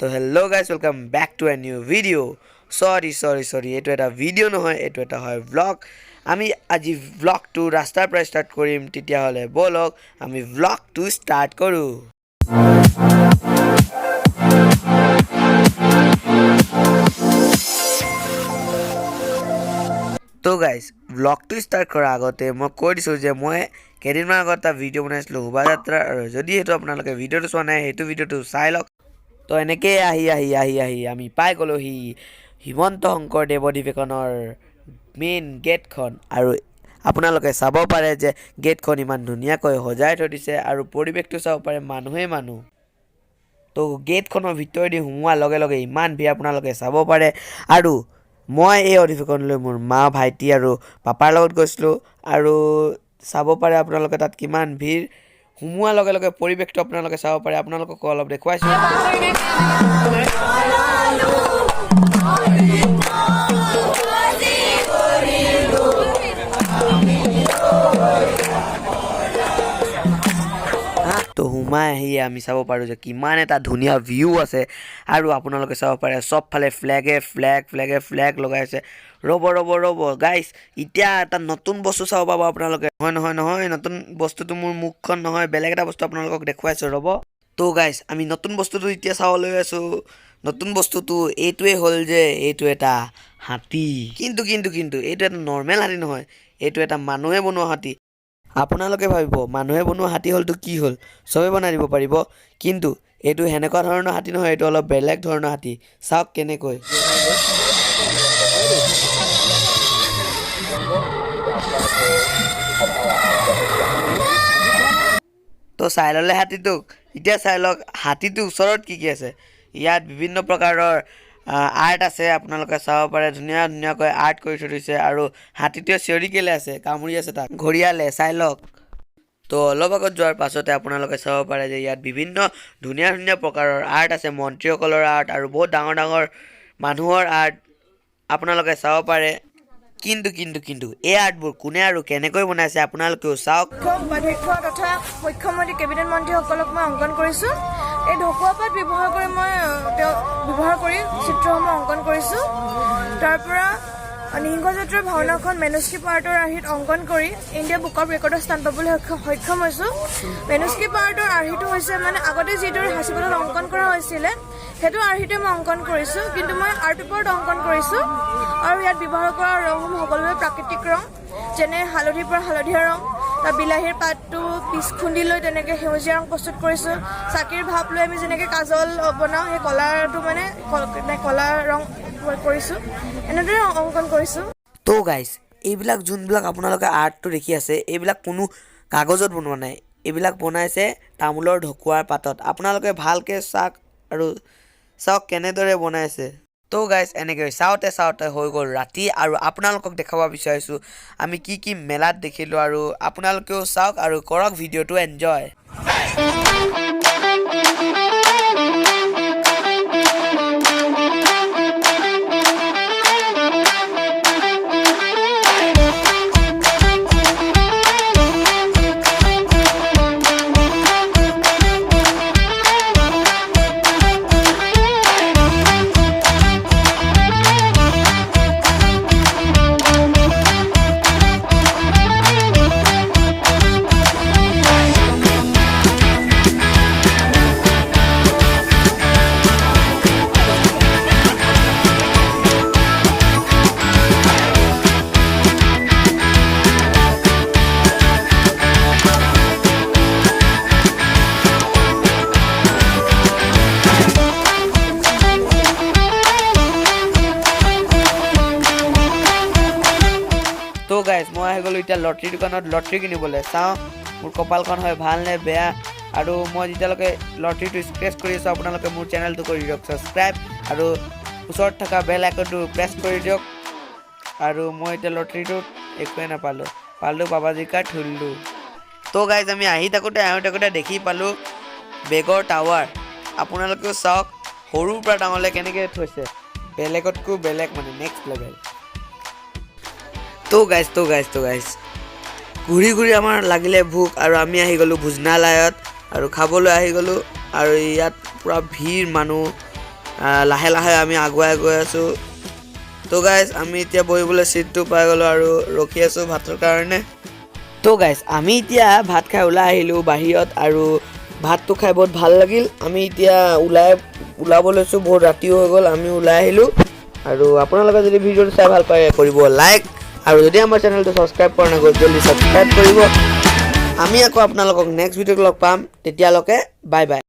তো hello guys, welcome back to a new video. Sorry, sorry, sorry, এইটো এটা video' নহয়, এইটো এটা হয় ভ্লগ। আমি আজি ভ্লগটো ৰাস্তাৰ পৰা ষ্টাৰ্ট কৰিম। তেতিয়াহ'লে ব'লক, আমি ভ্লগটো ষ্টাৰ্ট কৰোঁ। তো গাইজ, ভ্লগটো ষ্টাৰ্ট কৰাৰ আগতে মই কৈ দিছোঁ যে মই কেইদিনমান আগত এটা ভিডিঅ' বনাইছিলোঁ শোভাযাত্ৰা আৰু যদি সেইটো আপোনালোকে ভিডিঅ'টো চোৱা নাই, সেইটো ভিডিঅ'টো চাই লওক। তো এনেকৈয়ে আহি আহি আহি আহি আমি পাই গ'লোহি শ্ৰীমন্ত শংকৰদেৱ অধিৱেশনৰ মেইন গেটখন আৰু আপোনালোকে চাব পাৰে যে গেটখন ইমান ধুনীয়াকৈ সজাই থৈ দিছে আৰু পৰিৱেশটো চাব পাৰে, মানুহেই মানুহ। তো গেটখনৰ ভিতৰেদি সোমোৱাৰ লগে লগে ইমান ভিৰ, আপোনালোকে চাব পাৰে। আৰু মই এই অধিৱেশনলৈ মোৰ মা, ভাইটি আৰু পাপাৰ লগত গৈছিলোঁ আৰু চাব পাৰে আপোনালোকে তাত কিমান ভিৰ। সোমোৱাৰ লগে লগে পৰিৱেশটো আপোনালোকে চাব পাৰে। আপোনালোককো অলপ দেখুৱাইছোঁ। তো সোমাই আহি আমি চাব পাৰোঁ যে কিমান এটা ধুনীয়া ভিউ আছে আৰু আপোনালোকে চাব পাৰে, চবফালে ফ্লেগে ফ্লেগ, ফ্লেগে ফ্লেগ লগাইছে। ৰ'ব, ৰ'ব, ৰ'ব গাইছ, এতিয়া এটা নতুন বস্তু চাব পাব আপোনালোকে। নহয়, নহয়, নহয়, নতুন বস্তুটো মোৰ মুখখন নহয়, বেলেগ এটা বস্তু আপোনালোকক দেখুৱাইছোঁ, ৰ'ব। তো গাইছ, আমি নতুন বস্তুটো এতিয়া চাবলৈ আছোঁ। নতুন বস্তুটো এইটোৱে হ'ল যে এইটো এটা হাতী। কিন্তু এইটো এটা নৰ্মেল হাতী নহয়, এইটো এটা মানুহে বনোৱা হাতী। আপোনালোকে ভাবিব, মানুহে বনোৱা হাতী হ'লতো কি হ'ল, চবেই বনাই দিব পাৰিব। কিন্তু এইটো সেনেকুৱা ধৰণৰ হাতী নহয়, এইটো অলপ বেলেগ ধৰণৰ হাতী। চাওক কেনেকৈ। তো চাই ল'লে হাতীটোক। এতিয়া চাই লওক হাতীটোৰ ওচৰত কি কি আছে। ইয়াত বিভিন্ন প্ৰকাৰৰ আৰ্ট আছে, আপোনালোকে চাব পাৰে। ধুনীয়া ধুনীয়াকৈ আৰ্ট কৰি থৈ দিছে। আৰু হাতীটোৱে চিঞৰি কেলৈ আছে? কামুৰি আছে তাক ঘৰিয়ালে, চাই লওক। তো অলপ আগত যোৱাৰ পাছতে আপোনালোকে চাব পাৰে যে ইয়াত বিভিন্ন ধুনীয়া ধুনীয়া প্ৰকাৰৰ আৰ্ট আছে। মন্ত্ৰীসকলৰ আৰ্ট আৰু বহুত ডাঙৰ ডাঙৰ মানুহৰ আৰ্ট আপোনালোকে চাব পাৰে। কিন্তু এই আৰ্টবোৰ কোনে আৰু কেনেকৈ বনাইছে, আপোনালোকেও চাওক। উপাধ্যক্ষ তথা মুখ্যমন্ত্ৰী, কেবিনেট মন্ত্ৰীসকলক মই অংকন কৰিছোঁ। এই ঢকুৱা পাত ব্যৱহাৰ কৰি মই তেওঁ ব্যৱহাৰ কৰি চিত্ৰসমূহ অংকন কৰিছোঁ। তাৰ পৰা নিসিংহ যাত্ৰাৰ ভাওনাখন মেনুস্ক্ৰিপ্ট আৰ্টৰ আৰ্হিত অংকন কৰি ইণ্ডিয়া বুক অফ ৰেকৰ্ডত স্থান পাবলৈ সক্ষম হৈছোঁ। মেনুস্ক্ৰিপ্ট আৰ্টৰ আৰ্হিটো হৈছে মানে আগতে যিদৰে সাঁচিপাতত অংকন কৰা হৈছিলে, সেইটো আৰ্হিতে মই অংকন কৰিছোঁ। কিন্তু মই আৰ্ট পেপাৰত অংকন কৰিছোঁ আৰু ইয়াত ব্যৱহাৰ কৰা ৰংসমূহ সকলোৱে প্ৰাকৃতিক ৰং, যেনে হালধিৰ পৰা হালধীয়া ৰং, তাৰ বিলাহীৰ পাতটো পিচ খুন্দি লৈ তেনেকৈ সেউজীয়া ৰং প্ৰস্তুত কৰিছোঁ। চাকিৰ ভাপ লৈ আমি যেনেকৈ কাজল বনাওঁ, সেই কলাৰটো মানে কলা ৰং কৰিছোঁ। এনেদৰে অংকন কৰিছোঁ। তো গাইজ, এইবিলাক যোনবিলাক আপোনালোকে আৰ্টটো দেখি আছে, এইবিলাক কোনো কাগজত বনোৱা নাই। এইবিলাক বনাইছে তামোলৰ ঢকুৱাৰ পাতত। আপোনালোকে ভালকৈ চাওক আৰু চাওক কেনেদৰে বনাইছে। তো গাইজ, এনেকৈ চাওঁতে চাওঁতে হৈ গ'ল ৰাতি আৰু আপোনালোকক দেখাব বিচাৰিছোঁ আমি কি কি মেলাত দেখিলোঁ আৰু আপোনালোকেও চাওক আৰু কৰক ভিডিঅ'টো এনজয়। তো গাইজ, মই আহি গ'লোঁ এতিয়া লটাৰী দোকানত লটাৰী কিনিবলৈ। চাওঁ মোৰ কপালখন হয় ভাল নে বেয়া। আৰু মই যেতিয়ালৈকে লটাৰীটো স্ক্ৰেচ কৰি আছোঁ, আপোনালোকে মোৰ চেনেলটো কৰি দিয়ক ছাবস্ক্ৰাইব আৰু ওচৰত থকা বেল আইকনটো প্ৰেছ কৰি দিয়ক। আৰু মই এতিয়া লটাৰীটোত একোৱে নাপালোঁ, পালোঁ বাবাজী কা ঠুল্লু। তো গাইজ, আমি আহি থাকোঁতে দেখি পালোঁ বেগৰ টাৱাৰ। আপোনালোকেও চাওক, সৰুৰ পৰা ডাঙৰলৈ কেনেকৈ থৈছে, বেলেগতকৈও বেলেগ, মানে নেক্সট লেভেল। তো গাইজ, ঘূৰি ঘূৰি আমাৰ লাগিলে ভোক আৰু আমি আহি গ'লোঁ ভোজনালয়ত আৰু খাবলৈ আহি গ'লোঁ। আৰু ইয়াত পূৰা ভিৰ মানুহ। লাহে লাহে আমি আগুৱাই গৈ আছোঁ। তো গাইজ, আমি এতিয়া বহিবলৈ চিটটো পাই গ'লোঁ আৰু ৰখি আছোঁ ভাতৰ কাৰণে। তো গাইজ, আমি এতিয়া ভাত খাই ওলাই আহিলোঁ বাহিৰত আৰু ভাতটো খাই বহুত ভাল লাগিল। আমি এতিয়া ওলাব লৈছোঁ, বহুত ৰাতিও হৈ গ'ল। আমি ওলাই আহিলোঁ আৰু আপোনালোকে যদি ভিডিঅ'টো চাই ভাল পায়, কৰিব লাইক আৰু যদি আমাৰ চেনেলটো ছাবস্ক্ৰাইব কৰা নাই, জল্দি ছাবস্ক্ৰাইব কৰিব। আমি আকৌ আপোনালোকক নেক্সট ভিডিঅ'ত লগ পাম। তেতিয়ালৈকে বাই বাই।